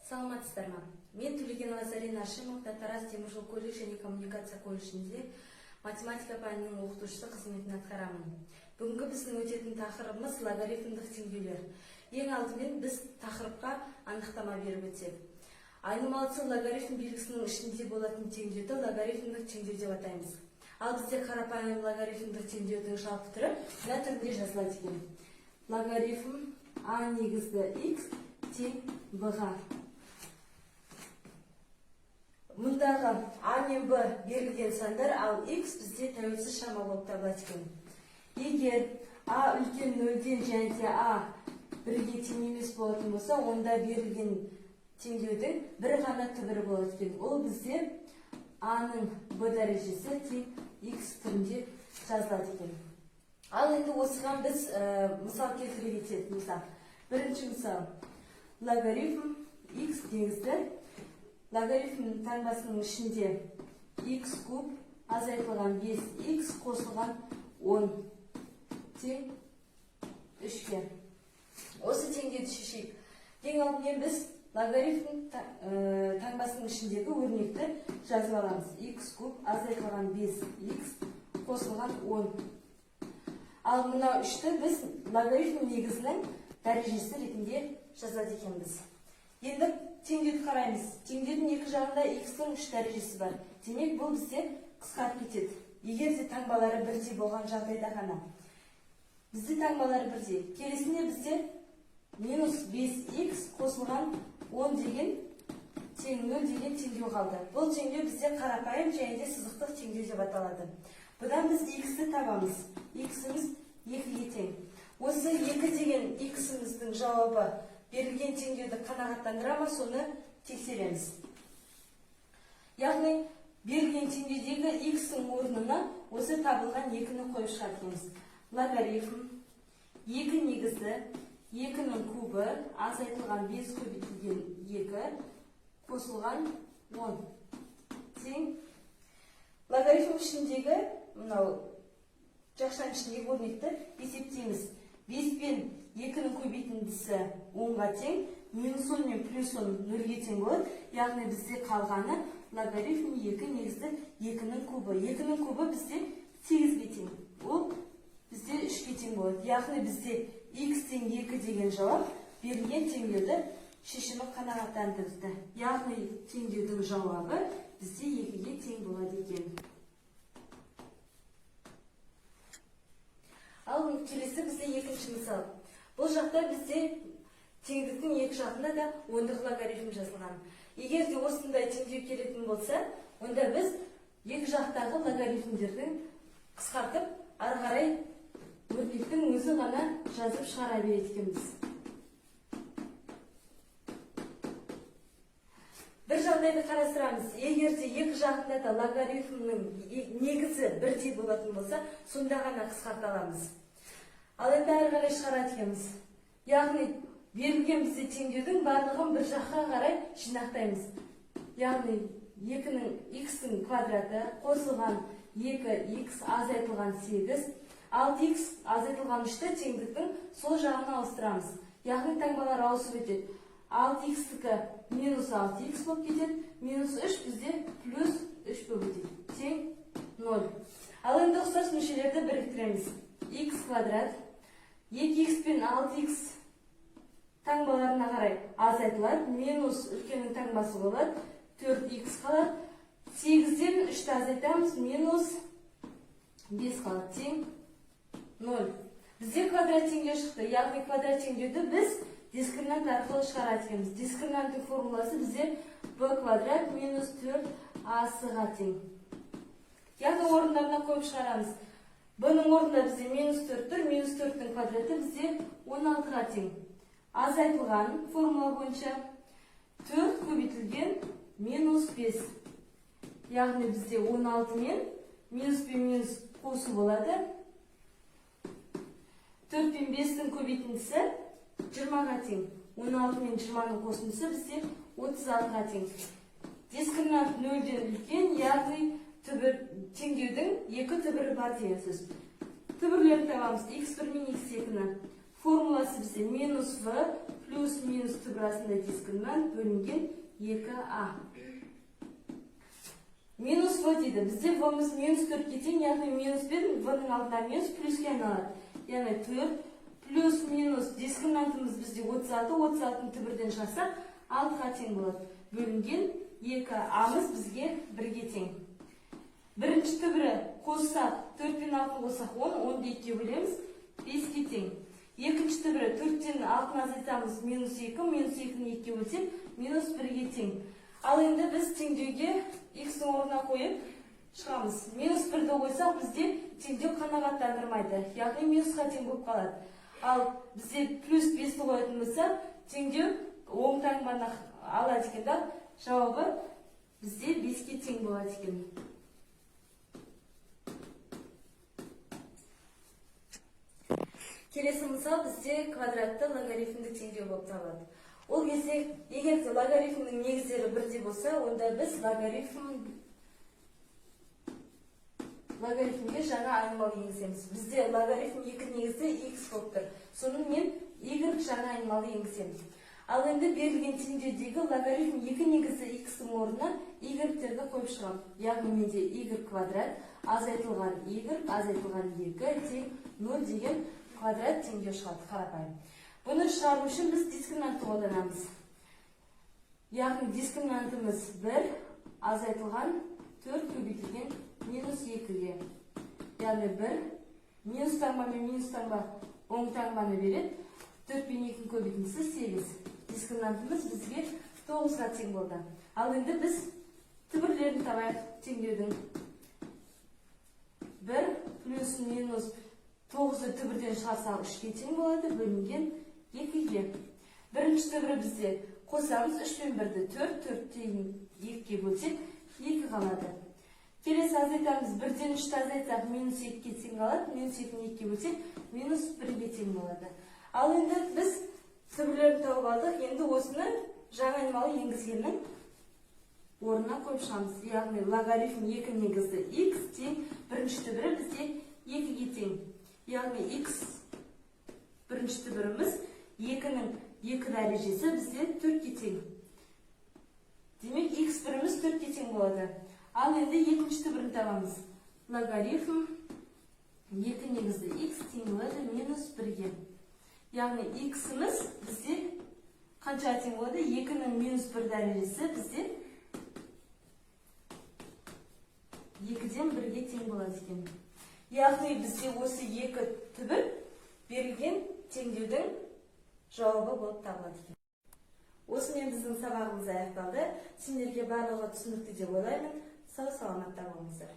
Саламатсыздар ма? Мен Төлегенова Зарина Ашимовна, Тараз теміржол колледж және коммуникация колледжінде математика пәнінің оқытушысы қызметін атқарамын. Бүгінгі біздің өтетін тақырыбымыз логарифмдік теңдеулер. Ең алдымен біз тақырыпқа анықтама беріп өтсек. Айнымалысы логарифм белгісінің ішінде болатын теңдеуді логарифмдік теңдеу деп атаймыз. Ал бізде қарапайым логарифмдік теңдеудің жалпы түрі мына түрінде жазылады екен. Логарифм а негізді x тең b-ға. Мұндағы а мен b берілген сандар, ал x бізде тәуелсіз шама болып табылады екен. Егер а үлкен нөлден және де а бірге тең емес болатын болса, онда берілген теңдеудің бір ғана түбірі болады екен. Ол бізде а-ның b дәрежесі тең x түрінде жазылады екен. Ал енді осыған біз мысал келтіре кететін болсақ. Бірінші мысал. Логарифм x негізді логарифм таңбасының ішінде x куб азайтылған 5x қосылған 10 тең 3-ке. Осы теңдеуді шешейік. Ең алдымен біз логарифм таңбасының ішіндегі өрнекті жазып аламыз. X куб азайтылған 5x қосылған 10. Ал мынау 3-ті біз логарифм негізінің дәрежесі ретінде жазады екенбіз. Енді теңдеуді қараймыз. Теңдеудің екі жағында x-ның 3 дәрежесі бар. Демек, бұл бізде қысқарып кетеді. Егер де таңбалары бірдей болған жағдайда ғана. Бізде таңбалары бірдей. Келесінде бізде минус 5x қосылған 10 деген тең 0 деген теңдеу қалды. Бұл теңдеу бізде қарапайым және де сызықтық теңдеу деп аталады. Бұдан біз x-ті табамыз. X-іміз 2-ге тең. Осы 2 деген x-іміздің жауабы берілген теңдеуді қанағаттандыра ма, соны тексереміз. Яғни берілген теңдеудегі x-ің орнына осы табылған 2-ні қойып шығады екенбіз. Логарифм 2 негізі 2-нің кубы азайтылған 5 көбейтілген 2 қосылған 10 тең. Логарифм ішіндегі мынау жақшаның ішіндегі өрнекті есептейміз. 5 пен 2-нің көбейтіндісі 10-ға тең, минус 10 мен плюс 10 0-ге тең болады. Яғни бізде қалғаны логарифм 2 негізді 2-нің кубы. 2-нің кубы бізде 8-ге тең. Ол бізде 3-ке тең болады. Яғни бізде x тең 2 деген жауап берілген теңдеуді шешімі қанағаттандырды. Яғни теңдеудің жауабы бізде 2-ге тең болады екен. Ал келесі бізде екінші мысал. Бұл жақта бізде теңдіктің екі жағында да ондық логарифм жазылған. Егер де осындай теңдеу келетін болса, онда біз екі жақтағы логарифмдердің қысқартып, ары қарай өрнектің өзі ғана жазып шығара береді екенбіз. Бір жағдайды қарастырамыз. Егер де екі жағында да логарифмнің негізі бірдей болатын болса, сонда ғана қысқарта аламыз. Ал енді әрі қарай шығарады екенбіз. Яғни берілген бізде теңдеудің барлығын бір жаққа қарай жинақтаймыз. Яғни 2-нің x-ің квадраты қосылған 2x азайтылған 8, 6x азайтылған 3-ті теңдіктің сол жағына ауыстырамыз. Яғни таңбалар ауысып өтеді. 6x-тікі минус 6x болып кетеді, минус 3 бізде плюс 3 болып өтеді. Тең 0. Ал енді ұқсас мүшелерді біріктіреміз. X квадрат 2x пен 6x таңбаларына қарай азайтылады, минус үлкеннің таңбасы болады, 4x қалады, 8-ден 3-ті азайтамыз, минус 5 қалады, тең 0. Бізде квадрат теңдеу шықты, яғни квадрат теңдеуді біз дискриминант арқылы шығарады екенбіз. Дискриминанттың формуласы бізде b квадрат минус 4ac-ға тең. Яғни орындарына қойып шығарамыз. B-ның орнында бізде минус 4 тұр, минус 4-тің квадраты бізде 16-ға тең. Азайтылған формула бойынша 4 көбейтілген минус 5. Яғни бізде 16 мен минус пен минус қосу болады. 4 пен 5-тің көбейтіндісі 20-ға тең. 16 мен 20-ның қосындысы бізде 36-ға тең. Дискриминант 0-ден үлкен, яғни түбір теңдеудің екі түбірі бар деген сөз. Түбірлерін табамыз. x1 мен x2-ні. Формуласы бізде минус в плюс минус түбір астында дискриминант бөлінген 2а. Минус в дейді. Бізде в-мыз минус 4-ке тең, яғни минус пен в-ның алдына минус плюске айналады. Яғни 4 плюс минус дискриминантымыз бізде 36, 36-ны түбірден шығарсақ 6-ға тең болады. Бөлінген 2 а-мыз бізге 1-ге тең. Бірінші түбірі қоссақ, 4 пен 6 қоссақ 10, 10-ды 2-ге бөлеміз, 5-ке тең. Екінші түбірі 4-тен 6-ны азайтамыз, минус 2, минус 2-ні 2-ге бөлсек, минус 1-ге тең. Ал енді біз теңдеуге x-ның орнына қойып шығамыз. Минус 1-ді қойсақ, бізде теңдеу қанағаттандырмайды, яғни минусқа тең болып қалады. Ал бізде плюс 5-ті қоятын болсақ, теңдеу оң таңбаны алады екен да, жауабы бізде 5-ке тең болады екен. Келесі мысал бізде квадратты логарифмді теңдеу болып табылады. Ол кезде егер де логарифмнің негіздері бірдей болса, онда біз логарифмге жаңа айнымалы енгіземіз. Бізде логарифм екі негізді x болып тұр. Соны мен y жаңа айнымалы енгіземін. Ал енді берілген теңдеудегі логарифм екі негізді x-дің орнына y-терді қойып шығамын. Яғни менде y квадрат азайтылған y азайтылған 2 тең 0 деген квадрат теңдеу шығады қарапайым. Бұны шығару үшін біз дискриминантты қолданамыз. Яғни дискриминантымыз 1 азайтылған 4 көбейтілген минус 2-ге. Яғни 1 минус таңба мен минус таңба оң таңбаны береді. 4 пен 2-нің көбейтіндісі 8. Дискриминантымыз бізге 9-ға тең болды. Ал енді біз түбірлерін табайық теңдеудің. 1 плюс минус 9-ды түбірден шығарсақ 3-ке тең болады, бөлінген 2-ге. Бірінші түбірі бізде қосамыз 3 пен 1-ді 4, 4-тен 2-ге бөлсек 2 қалады. Келесі азайтамыз, 1-ден 3-ті азайтсақ минус 2-ге тең қалады, минус 2-ні 2-ге бөлсек минус 1-ге тең болады. Ал енді біз түбірлерін тауып алдық, енді осыны жаңа айнымалы енгізгеннің орнына қойып шығамыз. Яғни логарифм 2 негізді x тең бірінші түбірі бізде 2-ге тең. Яғни x бірінші түбіріміз 2-нің 2 дәрежесі бізде 4-ке тең. Демек x біріміз 4-ке тең болады. Ал енді екінші түбірін табамыз. Логарифм 2 негізді x тең болады минус 1-ге. Яғни x-іміз бізде қанша тең болады? 2-нің минус 1 дәрежесі бізде 2-ден 1-ге тең болады екен. Яғни бізде осы екі түбір берілген теңдеудің жауабы болып табылады екен. Осымен біздің сабағымыз аяқталды. Сендерге барлығы түсінікті деп ойлаймын. Сау саламатта болыңыздар.